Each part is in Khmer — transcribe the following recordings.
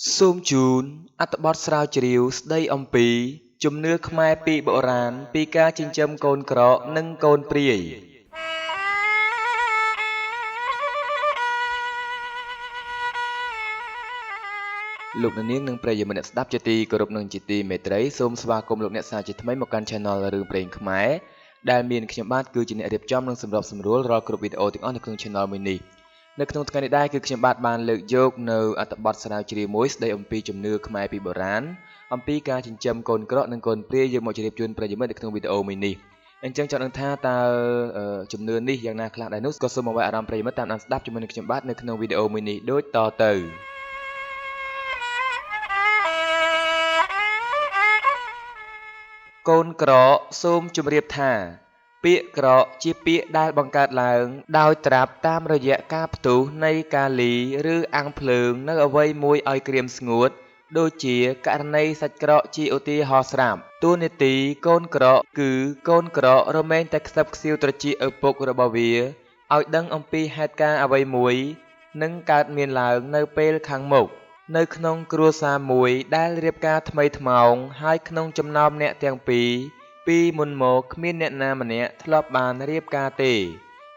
សូមជូនអត្ថបទស្រាវជ្រាវស្ដីអំពី ជំនឿខ្មែរពីបុរាណពីការចិញ្ចឹមកូនក្រកនិងកូនព្រាយលោកអ្នកនាងនិងប្រិយមិត្តអ្នកស្ដាប់ជាទីគោរពនិងជាទីមេត្រីសូមស្វាគមន៍លោកអ្នកសាជាថ្មីមកកាន់ Channel រឿងព្រេងខ្មែរដែលមានខ្ញុំបាទគឺជាអ្នករៀបចំនិងសម្របសម្រួលរាល់គ្រប់វីដេអូទាំងអស់នៅក្នុង Channel មួយនេះនៅក្នុងថ្ងៃនេះដែរគឺខ្ញុំបាទបានលើកយកនៅអត្ថបទស្រាវជ្រាវមួយស្ដីអំពីជំនឿខ្មែរពីបុរាណអំពីការចិញ្ចឹមកូនក្រកនិងកូនព្រាយយកមកជម្រាបជូនប្រិយមិត្តនៅក្នុងវីដេអូមួយនេះអញ្ចឹងចង់ដឹងថាតើជំនឿនេះយ៉ាងណាខ្លះដែរនោះក៏សូមអង្វែអារម្មណ៍ប្រិយមិត្តតាមដានស្ដាប់ជាមួយនឹងខ្ញុំបាទនៅក្នុងវីដេអូមួយនេះដូចតទៅកូនក្រកសូមជម្រាបថាពាក្យក្រកជាពាក្យដែលបង្កើតឡើងដោយត្រាប់តាមរយៈការផ្ទុះនៃកាលីឬអាំងភ្លើងនៅអ្វីមួយឲ្យក្រៀមស្ងួតដូចជាករណីសាច់ក្រកជាឧទាហរណ៍ស្រាប់តួនាទីកូនក្រកគឺកូនក្រករមែងតែខ្សឹបខ្សៀវត្រចៀកឪពុករបស់វាឲ្យដឹងអំពីហេតុការណ៍អ្វីមួយនឹងកើតមានឡើងនៅពេលខាងមុខនៅក្នុងគ្រួសារមួយដែលរៀបការថ្មីថ្មោងហើយក្នុងចំណោមអ្នកទាំងពីរពីមុនមកគ្មានអ្នកណាម្នាក់ធ្លាប់បានរៀបការទេ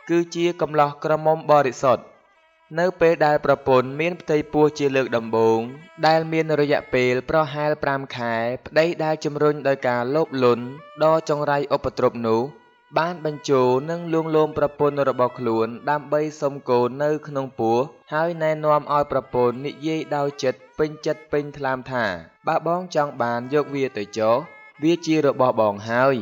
គឺជាកំឡោះក្រមុំបរិសុទ្ធនៅពេលដែលប្រពន្ធមានផ្ទៃពោះជាលើកដំបូងដែលមានរយៈពេលប្រហែល5ខែប្តីដែលជំរុញដោយការលោភលន់ដ៏ចង្រៃឧបទ្រពនោះបានបញ្ជោនិងលួងលោមប្រពន្ធរបស់ខ្លួនដើម្បីសុំកូននៅក្នុងពោះហើយណែនាំឲ្យប្រពន្ធនិយាយដោយចិត្តពេញចិត្តពេញថ្លើមថាបើបងចង់បានយកវាទៅចុះវាជារបស់បងហើយ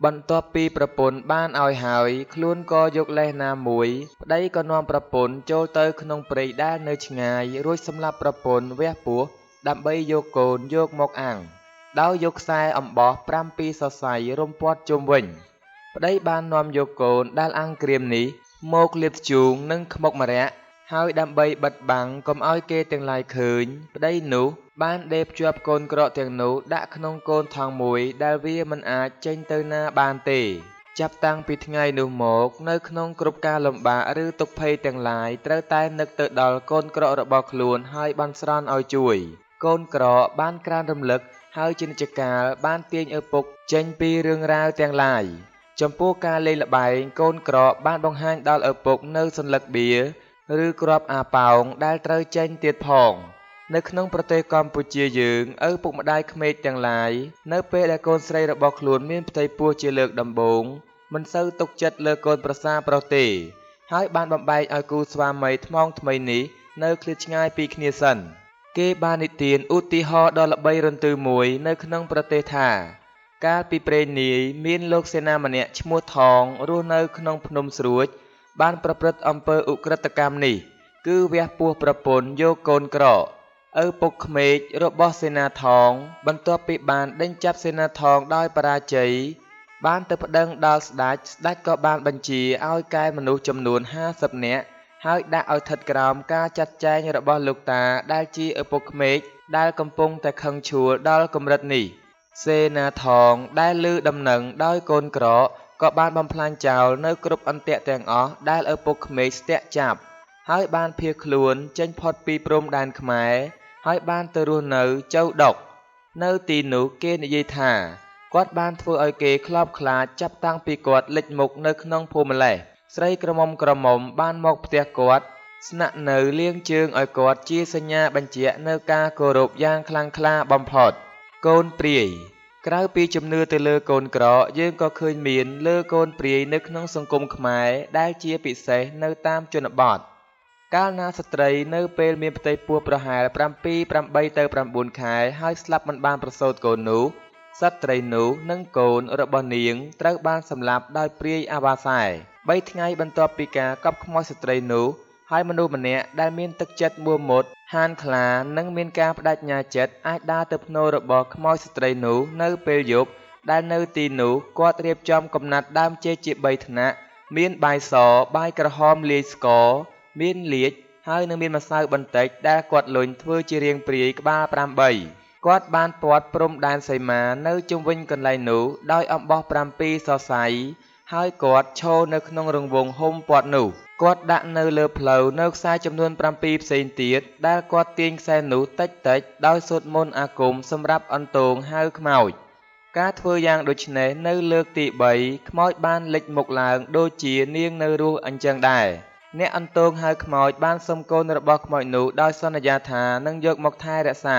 បន្ទាប់ពីប្រពន្ធបានឲ្យហើយខ្លួនក៏យកលេសណាមួយប្តីក៏នាំប្រពន្ធចូលទៅក្នុងព្រៃដែលនៅឆ្ងាយរួចសម្លាប់ប្រពន្ធវះពោះដើម្បីយកកូនយកមកអាំងដោយយកខ្សែអំបោះ7សរសៃរុំព័ទ្ធជុំវិញប្តីបាននាំយកកូនដែលអាំងក្រៀមនេះមកលាបធ្យូងនិងខ្មុកម្រ័ក្សហើយដើម្បីបិទបាំងកុំឲ្យគេទាំងឡាយឃើញប្តីនោះបានដេរភ្ជាប់កូនក្រកទាំងនោះដាក់ក្នុងកូនថង់មួយដែលវាមិនអាចចេញទៅណាបានទេចាប់តាំងពីថ្ងៃនោះមកនៅក្នុងគ្រប់ការលំបាកឬទុក្ខភ័យទាំងឡាយត្រូវតែនឹកទៅដល់កូនក្រករបស់ខ្លួនហើយបន់ស្រន់ឲ្យជួយកូនក្រកបានក្រើនរំលឹកហើយជានិច្ចកាលបានទាញឪពុកចេញពីរឿងរ៉ាវទាំងឡាយចំពោះការលេងល្បែងកូនក្រកបានបង្ហាញដល់ឪពុកនៅសន្លឹកបៀឬគ្រាប់អាប៉ោងដែលត្រូវចេញទៀតផងនៅក្នុងប្រទេសកម្ពុជាយើងឪពុកម្ដាយក្មេកទាំងឡាយនៅពេលដែលកូនស្រីរបស់ខ្លួនមានផ្ទៃពោះជាលើកដំបូងមិនសូវទុកចិត្តលើកូនប្រសាប្រុសទេហើយបានបំបែកឲ្យគូស្វាមីថ្មោងថ្មីនេះនៅឃ្លាតឆ្ងាយពីគ្នាសិនគេបាននិទានឧទាហរណ៍ដ៏ល្បីរន្ទឺមួយនៅក្នុងប្រទេសថាកាលពីព្រេងនាយមានលោកសេនាម្នាក់ឈ្មោះថងរស់នៅក្នុងភ្នំស្រួចបានប្រព្រឹត្តអំពើឧក្រិដ្ឋកម្មនេះគឺវះពោះប្រពន្ធយកកូនក្រកឪពុកក្មេករបស់សេនាថងបន្ទាប់ពីបានដេញចាប់សេនាថងដោយបរាជ័យបានទៅប្តឹងដល់ស្ដេចស្ដេចក៏បានបញ្ជាឲ្យកែមនុស្សចំនួន50នាក់ហើយដាក់ឲ្យស្ថិតក្រោមការចាត់ចែងរបស់លោកតាដែលជាឪពុកក្មេកដែលកំពុងតែខឹងឈួលដល់កម្រិតនេះសេនាថងដែលឮដំណឹងដោយកូនក្រកក៏បានបំផ្លាញចោលនៅគ្រប់អន្ទាក់ទាំងអស់ដែលឪពុកក្មេកស្ទាក់ចាប់ហើយបានភៀសខ្លួនចេញផុតពីព្រំដែនខ្មែរហើយបានទៅរស់នៅចៅដុកនៅទីនោះគេនិយាយថាគាត់បានធ្វើឲ្យគេខ្លោបខ្លាចចាប់តាំងពីគាត់លេចមុខនៅក្នុងភូមិម្លេះស្រីក្រមុំក្រមុំបានមកផ្ទះគាត់ស្នាក់នៅលាងជើងឲ្យគាត់ជាសញ្ញាបញ្ជាក់នៅការគោរពយ៉ាងខ្លាំងក្លាបំផុតកូនព្រាយក្រៅពីជំនឿទៅលើកូនក្រកយើងក៏ឃើញមានលើកូនព្រាយនៅក្នុងសង្គមខ្មែរដែលជាពិសេសនៅតាមជនបទកាលណាស្ត្រីនៅពេលមានផ្ទៃពោះប្រហែល7 8ទៅ9ខែហើយស្លាប់មិនបានប្រសូតកូននោះស្ត្រីនោះនិងកូនរបស់នាងត្រូវបានសម្លាប់ដោយព្រាយអាវ៉ាសែ3ថ្ងៃបន្ទាប់ពីការកប់ខ្មោចស្ត្រីនោះហើយមនុស្សម្នាក់ដែលមានទឹកចិត្តមួមុតហានខ្លានិងមានការបដិញ្ញាចិត្តអាចដើរទៅផ្នូររបស់ខ្មោចស្ត្រីនោះនៅពេលយប់ដែលនៅទីនោះគាត់រៀបចំកំណាត់ដើមចេកជា3ថ្នាក់មានបាយសបាយក្រហមលាយស្ករមានលាជហើយនឹងមានម្សៅបន្តិចដែលគាត់លុញធ្វើជារាងព្រាយក្បាល8គាត់បានព័ទ្ធព្រំដែនសីមានៅជុំវិញកន្លែងនោះដោយអំបោះ7សរសៃហើយគាត់ឈរនៅក្នុងរង្វង់ហ៊ុំព័ទ្ធនោះ គាត់ដាក់នៅលើផ្លូវនៅខ្សែចំនួន7ផ្សេងទៀតដែលគាត់ទាញខ្សែនោះតិចៗដោយសូត្រមន្តអាគមសម្រាប់អន្ទងហៅខ្មោចការធ្វើយ៉ាងដូច្នេះនៅលើកទី3ខ្មោចបានលេចមុខឡើងដូចជានាងនៅរស់អញ្ចឹងដែរអ្នកអន្ទងហៅខ្មោចបានសុំកូនរបស់ខ្មោចនោះដោយសន្យាថានឹងយកមកថែរក្សា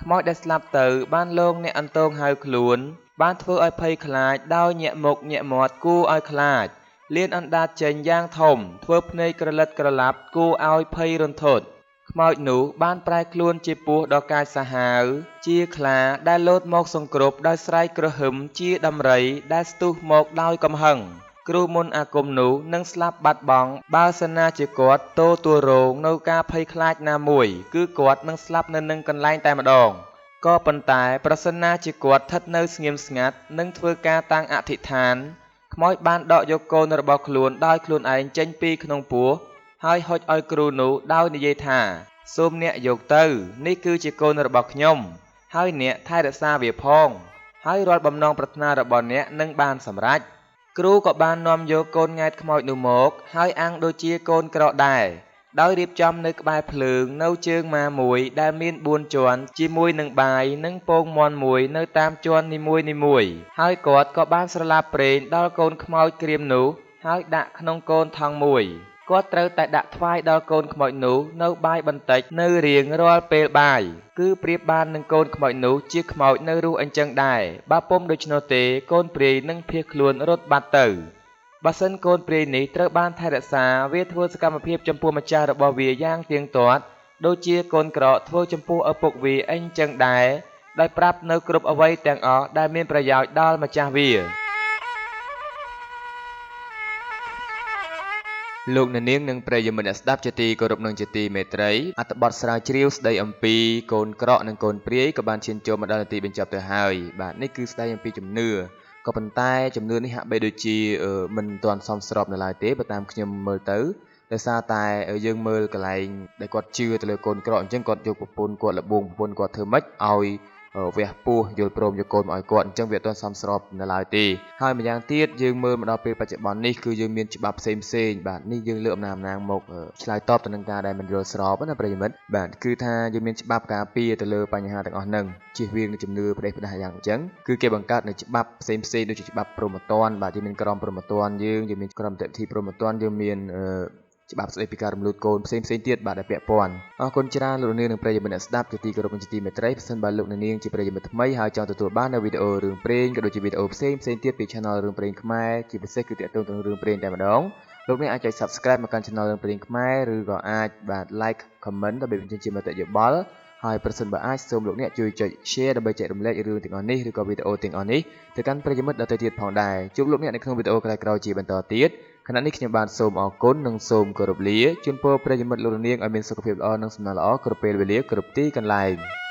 ខ្មោចដែលស្លាប់ទៅបានលងអ្នកអន្ទងហៅខ្លួនបានធ្វើឲ្យភ័យខ្លាចដោយញាក់មុខញាក់មាត់គួរឲ្យខ្លាចលៀនអណ្ដាតចេញយ៉ាងធំធ្វើភ្នែកក្រលិតក្រឡាប់គួរឲ្យភ័យរន្ធត់ខ្មោចនោះបានប្រែខ្លួនជាពស់ដ៏កាចសាហាវជាខ្លាដែលលោតមកសង្គ្រប់ដោយស្រែកគ្រហឹមជាដំរីដែលស្ទុះមកដោយកំហឹងគ្រូមន្តអាគមនោះនឹងស្លាប់បាត់បង់បើសិនណាជាគាត់ទទួលរងនៅការភ័យខ្លាចណាមួយគឺគាត់នឹងស្លាប់នៅនឹងកន្លែងតែម្ដងក៏ប៉ុន្តែប្រសិនណាជាគាត់ស្ថិតនៅស្ងៀមស្ងាត់និងធ្វើការតាំងអធិដ្ឋានខ្មោចបានដកយកកូនរបស់ខ្លួនដោយខ្លួនឯងចេញពីក្នុងពោះហើយហុចឲ្យគ្រូនោះដោយនិយាយថាសូមអ្នកយកទៅនេះគឺជាកូនរបស់ខ្ញុំហើយអ្នកថែរក្សាវាផងហើយរាល់បំណងប្រាថ្នារបស់អ្នកនឹងបានសម្រេចគ្រូក៏បាននាំយកកូនង៉ែតខ្មោចនោះមកហើយអាំងដូចជាកូនក្រកដែរដោយរៀបចំនៅក្បែរភ្លើងនៅជើងម៉ាមួយដែលមាន4ជាន់ជាមួយនឹងបាយនិងពងមាន់មួយនៅតាមជាន់នីមួយៗហើយគាត់ក៏បានស្រឡាប់ប្រេងដល់កូនខ្មោចក្រៀមនោះហើយដាក់ក្នុងកូនថង់មួយគាត់ត្រូវតែដាក់ថ្វាយដល់កូនខ្មោចនោះនៅបាយបន្តិចនៅរៀងរាល់ពេលបាយគឺប្រៀបបាននឹងកូនខ្មោចនោះជាខ្មោចនៅរស់អញ្ចឹងដែរបើពុំដូច្នោះទេកូនព្រាយនឹងភៀសខ្លួនរត់បាត់ទៅបើសិនកូនព្រាយនេះត្រូវបានថែរក្សាវាធ្វើសកម្មភាពចំពោះម្ចាស់របស់វាយ៉ាងទៀងទាត់ដូចជាកូនក្រកធ្វើចំពោះឪពុកវាអញ្ចឹងដែរដោយប្រាប់នៅគ្រប់អ្វីទាំងអស់ដែលមានប្រយោជន៍ដល់ម្ចាស់វាលោកអ្នកនាងនិងប្រិយមិត្តអ្នកស្ដាប់ជាទីគោរពនិងជាទីមេត្រីអត្ថបទស្រាវជ្រាវស្ដីអំពីកូនក្រកនិងកូនព្រាយក៏បានឈានចូលមកដល់នាទីបញ្ចប់ទៅហើយបាទនេះគឺស្ដីអំពីជំនឿក៏ប៉ុន្តែជំនឿនេះហាក់បីដូចជាមិនទាន់សមស្របនៅឡើយទេបើតាមខ្ញុំមើលទៅដោយសារតែយើងមើលកន្លែងដែលគាត់ជឿទៅលើកូនក្រកអញ្ចឹងគាត់យកប្រពន្ធគាត់លបងប្រពន្ធគាត់ធ្វើម៉េចឲ្យវះពោះយល់ព្រមយកកូនមកឲ្យគាត់អញ្ចឹងវាអត់ទាន់សមស្របនៅឡើយទេហើយម្យ៉ាងទៀតយើងមើលមកដល់ពេលបច្ចុប្បន្ននេះគឺយើងមានច្បាប់ផ្សេងផ្សេងបាទនេះយើងលើកអំណាចអំណាងមកឆ្លើយតបទៅនឹងការដែលមិនយល់ស្របណាប្រិយមិត្តបាទគឺថាយើងមានច្បាប់ការពារទៅលើបញ្ហាទាំងអស់ហ្នឹងជៀសវាងនឹងជំនឿផ្ដេសផ្ដាសយ៉ាងអញ្ចឹងគឺគេបង្កើតនៅច្បាប់ផ្សេងផ្សេងដូចជាច្បាប់ព្រហ្មទណ្ឌបាទយើងមានក្រមព្រហ្មទណ្ឌយើងមានក្រមនីតិវិធីព្រហ្មទណ្ឌយើងមានច្បាប់ស្តីពីការរំលូតកូនផ្សេងផ្សេងទៀតបាទដែលពាក់ព័ន្ធអរគុណច្រើនលោកនាងនិងប្រិយមិត្តអ្នកស្ដាប់ជាទីគោរពនិងជាទីមេត្រីប្រសិនបើលោកនាងជាប្រិយមិត្តថ្មីហើយចង់ទទួលបាននូវវីដេអូរឿងព្រេងក៏ដូចជាវីដេអូផ្សេងផ្សេងទៀតពី Channel រឿងព្រេងខ្មែរជាពិសេសគឺទាក់ទងទៅនឹងរឿងព្រេងតែម្ដងលោកអ្នកអាចចុច Subscribe មកកាន់ Channel រឿងព្រេងខ្មែរឬក៏អាចបាទ Like Comment ដើម្បីបញ្ចេញជាមតិយោបល់ហើយប្រសិនបើអាចសូមលោកអ្នកជួយចុច Share ដើម្បីចែករំលែករឿងទាំងអស់នេះឬក៏វីដេអូទាំងអស់នេះទៅកាន់ប្រិយមិត្តដទៃទៀតផងដែរជួបលោកអ្នកនៅក្នុងវីដេអូក្រោយៗជាបន្តទៀតខណៈនេះខ្ញុំបាទសូមអរគុណនិងសូមគោរពលាជូនពរប្រិយមិត្តលោកនាងឲ្យមានសុខភាពល្អនិងសំណាងល្អគ្រប់ពេលវេលាគ្រប់ទីកន្លែង។